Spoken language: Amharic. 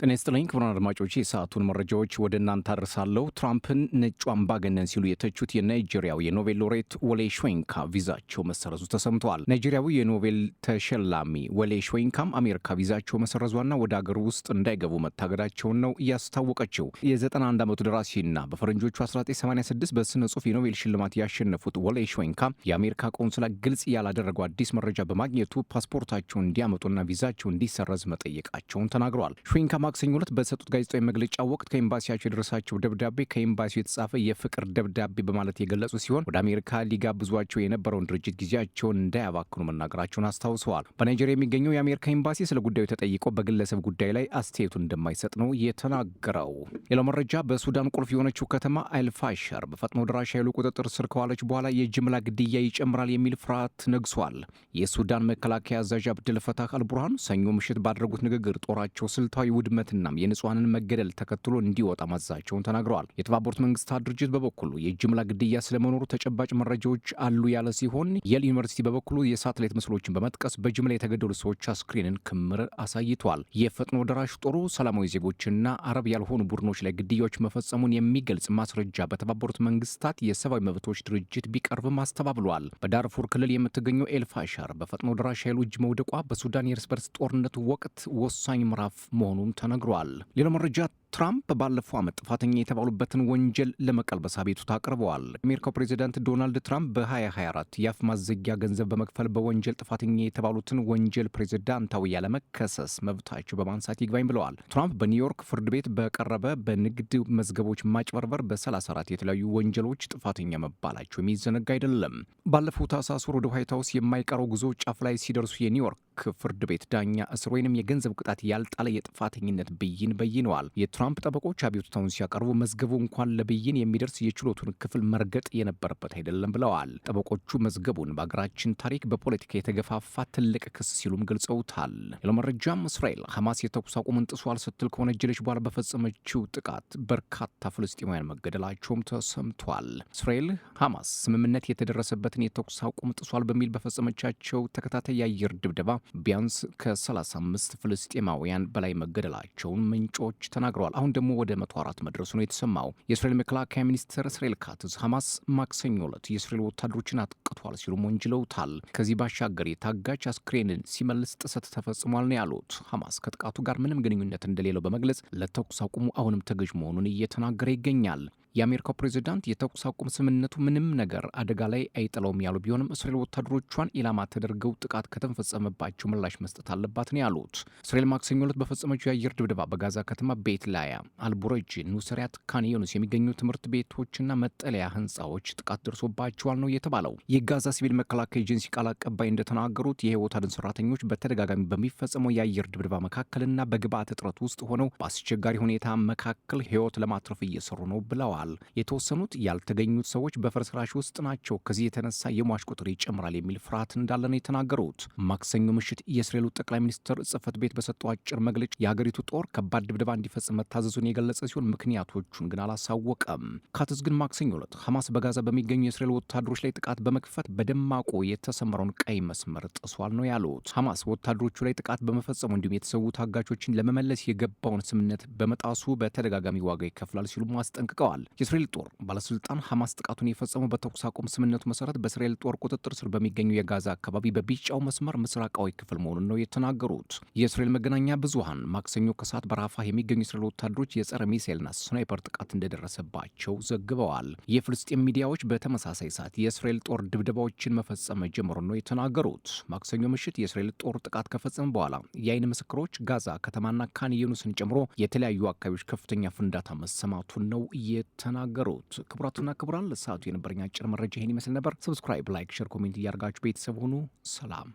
ጤና ይስጥልኝ ክቡራን አድማጮች፣ የሰዓቱን መረጃዎች ወደ እናንተ አደርሳለሁ። ትራምፕን ነጩ አምባገነን ሲሉ የተቹት የናይጄሪያው የኖቤል ሎሬት ወሌ ሾይንካ ቪዛቸው መሰረዙ ተሰምተዋል። ናይጄሪያዊ የኖቤል ተሸላሚ ወሌ ሾይንካም አሜሪካ ቪዛቸው መሰረዟና ወደ አገር ውስጥ እንዳይገቡ መታገዳቸውን ነው ያስታወቀችው። የ91 ዓመቱ ደራሲና በፈረንጆቹ 1986 በስነ ጽሑፍ የኖቤል ሽልማት ያሸነፉት ወሌ ሾይንካ የአሜሪካ ቆንስላ ግልጽ ያላደረገው አዲስ መረጃ በማግኘቱ ፓስፖርታቸውን እንዲያመጡና ቪዛቸው እንዲሰረዝ መጠየቃቸውን ተናግረዋል። ሾይንካ ማክሰኞ ዕለት በሰጡት ጋዜጣዊ መግለጫ ወቅት ከኤምባሲያቸው የደረሳቸው ደብዳቤ ከኤምባሲው የተጻፈ የፍቅር ደብዳቤ በማለት የገለጹ ሲሆን፣ ወደ አሜሪካ ሊጋብዟቸው የነበረውን ድርጅት ጊዜያቸውን እንዳያባክኑ መናገራቸውን አስታውሰዋል። በናይጄሪያ የሚገኘው የአሜሪካ ኤምባሲ ስለ ጉዳዩ ተጠይቆ በግለሰብ ጉዳይ ላይ አስተያየቱን እንደማይሰጥ ነው የተናገረው። ሌላው መረጃ፣ በሱዳን ቁልፍ የሆነችው ከተማ ኤልፋሸር በፈጥኖ ደራሽ ኃይሉ ቁጥጥር ስር ከዋለች በኋላ የጅምላ ግድያ ይጨምራል የሚል ፍርሃት ነግሷል። የሱዳን መከላከያ አዛዥ አብደልፈታህ አልቡርሃን ሰኞ ምሽት ባደረጉት ንግግር ጦራቸው ስልታዊ ውድመትና የንጹሐንን መገደል ተከትሎ እንዲወጣ ማዘዛቸውን ተናግረዋል። የተባበሩት መንግስታት ድርጅት በበኩሉ የጅምላ ግድያ ስለመኖሩ ተጨባጭ መረጃዎች አሉ ያለ ሲሆን፣ የል ዩኒቨርሲቲ በበኩሉ የሳተላይት ምስሎችን በመጥቀስ በጅምላ የተገደሉ ሰዎች አስክሬንን ክምር አሳይቷል። የፈጥኖ ደራሽ ጦሩ ሰላማዊ ዜጎችና አረብ ያልሆኑ ቡድኖች ላይ ግድያዎች መፈጸሙን የሚገልጽ ማስረጃ በተባበሩት መንግስታት የሰብአዊ መብቶች ድርጅት ቢቀርብም አስተባብሏል። በዳርፉር ክልል የምትገኘው ኤልፋሻር በፈጥኖ ደራሽ ኃይሉ እጅ መውደቋ በሱዳን የእርስ በርስ ጦርነት ወቅት ወሳኝ ምዕራፍ መሆኑም ተነግሯል። ሌላው መረጃ፣ ትራምፕ ባለፈው ዓመት ጥፋተኛ የተባሉበትን ወንጀል ለመቀልበስ አቤቱታ አቅርበዋል። የአሜሪካው ፕሬዚዳንት ዶናልድ ትራምፕ በ2024 የአፍ ማዘጊያ ገንዘብ በመክፈል በወንጀል ጥፋተኛ የተባሉትን ወንጀል ፕሬዚዳንታዊ ያለመከሰስ መብታቸው በማንሳት ይግባኝ ብለዋል። ትራምፕ በኒውዮርክ ፍርድ ቤት በቀረበ በንግድ መዝገቦች ማጭበርበር በ34 የተለያዩ ወንጀሎች ጥፋተኛ መባላቸው የሚዘነጋ አይደለም። ባለፈው ታህሳስ ወር ወደ ዋይት ሀውስ የማይቀረው ጉዞ ጫፍ ላይ ሲደርሱ የኒውዮርክ ፍርድ ቤት ዳኛ እስር ወይንም የገንዘብ ቅጣት ያልጣለ የጥፋተኝነት ብይን በይነዋል። የትራምፕ ጠበቆች አቤቱታውን ሲያቀርቡ መዝገቡ እንኳን ለብይን የሚደርስ የችሎቱን ክፍል መርገጥ የነበረበት አይደለም ብለዋል። ጠበቆቹ መዝገቡን በሀገራችን ታሪክ በፖለቲካ የተገፋፋ ትልቅ ክስ ሲሉም ገልጸውታል። ሌላው መረጃም፣ እስራኤል ሐማስ የተኩስ አቁምን ጥሷል ስትል ከወነጀለች በኋላ በፈጸመችው ጥቃት በርካታ ፍልስጤማውያን መገደላቸውም ተሰምቷል። እስራኤል ሐማስ ስምምነት የተደረሰበትን የተኩስ አቁም ጥሷል በሚል በፈጸመቻቸው ተከታታይ የአየር ድብደባ ቢያንስ ከ35 ፍልስጤማውያን በላይ መገደላቸውን ምንጮች ተናግረዋል። አሁን ደግሞ ወደ 104 መድረሱ ነው የተሰማው። የእስራኤል መከላከያ ሚኒስትር እስራኤል ካትዝ ሐማስ ማክሰኞ ዕለት የእስራኤል ወታደሮችን አጥቅቷል ሲሉም ወንጅለውታል። ከዚህ ባሻገር የታጋች አስክሬንን ሲመልስ ጥሰት ተፈጽሟል ነው ያሉት። ሐማስ ከጥቃቱ ጋር ምንም ግንኙነት እንደሌለው በመግለጽ ለተኩስ አቁሙ አሁንም ተገዥ መሆኑን እየተናገረ ይገኛል። የአሜሪካው ፕሬዚዳንት የተኩስ አቁም ስምምነቱ ምንም ነገር አደጋ ላይ አይጥለውም ያሉ ቢሆንም፣ እስራኤል ወታደሮቿን ኢላማ ተደርገው ጥቃት ከተፈጸመባቸው ምላሽ መስጠት አለባት ነው ያሉት። እስራኤል ማክሰኞ ዕለት በፈጸመችው የአየር ድብደባ በጋዛ ከተማ ቤት ላያ፣ አልቡረጅ፣ ኑስሪያት፣ ካን ዩኒስ የሚገኙ ትምህርት ቤቶችና መጠለያ ህንፃዎች ጥቃት ደርሶባቸዋል ነው የተባለው። የጋዛ ሲቪል መከላከያ ኤጀንሲ ቃል አቀባይ እንደተናገሩት የህይወት አድን ሰራተኞች በተደጋጋሚ በሚፈጸመው የአየር ድብደባ መካከልና በግብዓት እጥረት ውስጥ ሆነው በአስቸጋሪ ሁኔታ መካከል ህይወት ለማትረፍ እየሰሩ ነው ብለዋል። የተወሰኑት ያልተገኙት ሰዎች በፍርስራሽ ውስጥ ናቸው። ከዚህ የተነሳ የሟች ቁጥር ይጨምራል የሚል ፍርሃት እንዳለ ነው የተናገሩት። ማክሰኞ ምሽት የእስራኤሉ ጠቅላይ ሚኒስትር ጽህፈት ቤት በሰጠው አጭር መግለጫ የሀገሪቱ ጦር ከባድ ድብደባ እንዲፈጽም መታዘዙን የገለጸ ሲሆን፣ ምክንያቶቹን ግን አላሳወቀም። ካትዝ ግን ማክሰኞ ዕለት ሐማስ በጋዛ በሚገኙ የእስራኤል ወታደሮች ላይ ጥቃት በመክፈት በደማቁ የተሰመረውን ቀይ መስመር ጥሷል ነው ያሉት። ሐማስ ወታደሮቹ ላይ ጥቃት በመፈጸሙ እንዲሁም የተሰዉ ታጋቾችን ለመመለስ የገባውን ስምምነት በመጣሱ በተደጋጋሚ ዋጋ ይከፍላል ሲሉም አስጠንቅቀዋል። የእስራኤል ጦር ባለስልጣን ሐማስ ጥቃቱን የፈጸመው በተኩስ አቁም ስምምነቱ መሰረት በእስራኤል ጦር ቁጥጥር ስር በሚገኙ የጋዛ አካባቢ በቢጫው መስመር ምስራቃዊ ክፍል መሆኑን ነው የተናገሩት። የእስራኤል መገናኛ ብዙሃን ማክሰኞ ከሰዓት በራፋህ የሚገኙ የእስራኤል ወታደሮች የጸረ ሚሳኤልና ስናይፐር ጥቃት እንደደረሰባቸው ዘግበዋል። የፍልስጤም ሚዲያዎች በተመሳሳይ ሰዓት የእስራኤል ጦር ድብደባዎችን መፈጸም መጀመሩን ነው የተናገሩት። ማክሰኞ ምሽት የእስራኤል ጦር ጥቃት ከፈጸመ በኋላ የአይን ምስክሮች ጋዛ ከተማና ካን ዩኒስን ጨምሮ የተለያዩ አካባቢዎች ከፍተኛ ፍንዳታ መሰማቱን ነው የተናገሩት። ክቡራትና ክቡራን፣ ለሰዓቱ የነበረኝ አጭር መረጃ ይህን ይመስል ነበር። Subscribe፣ like፣ share፣ comment እያደረጋችሁ ቤተሰብ ሁኑ። ሰላም።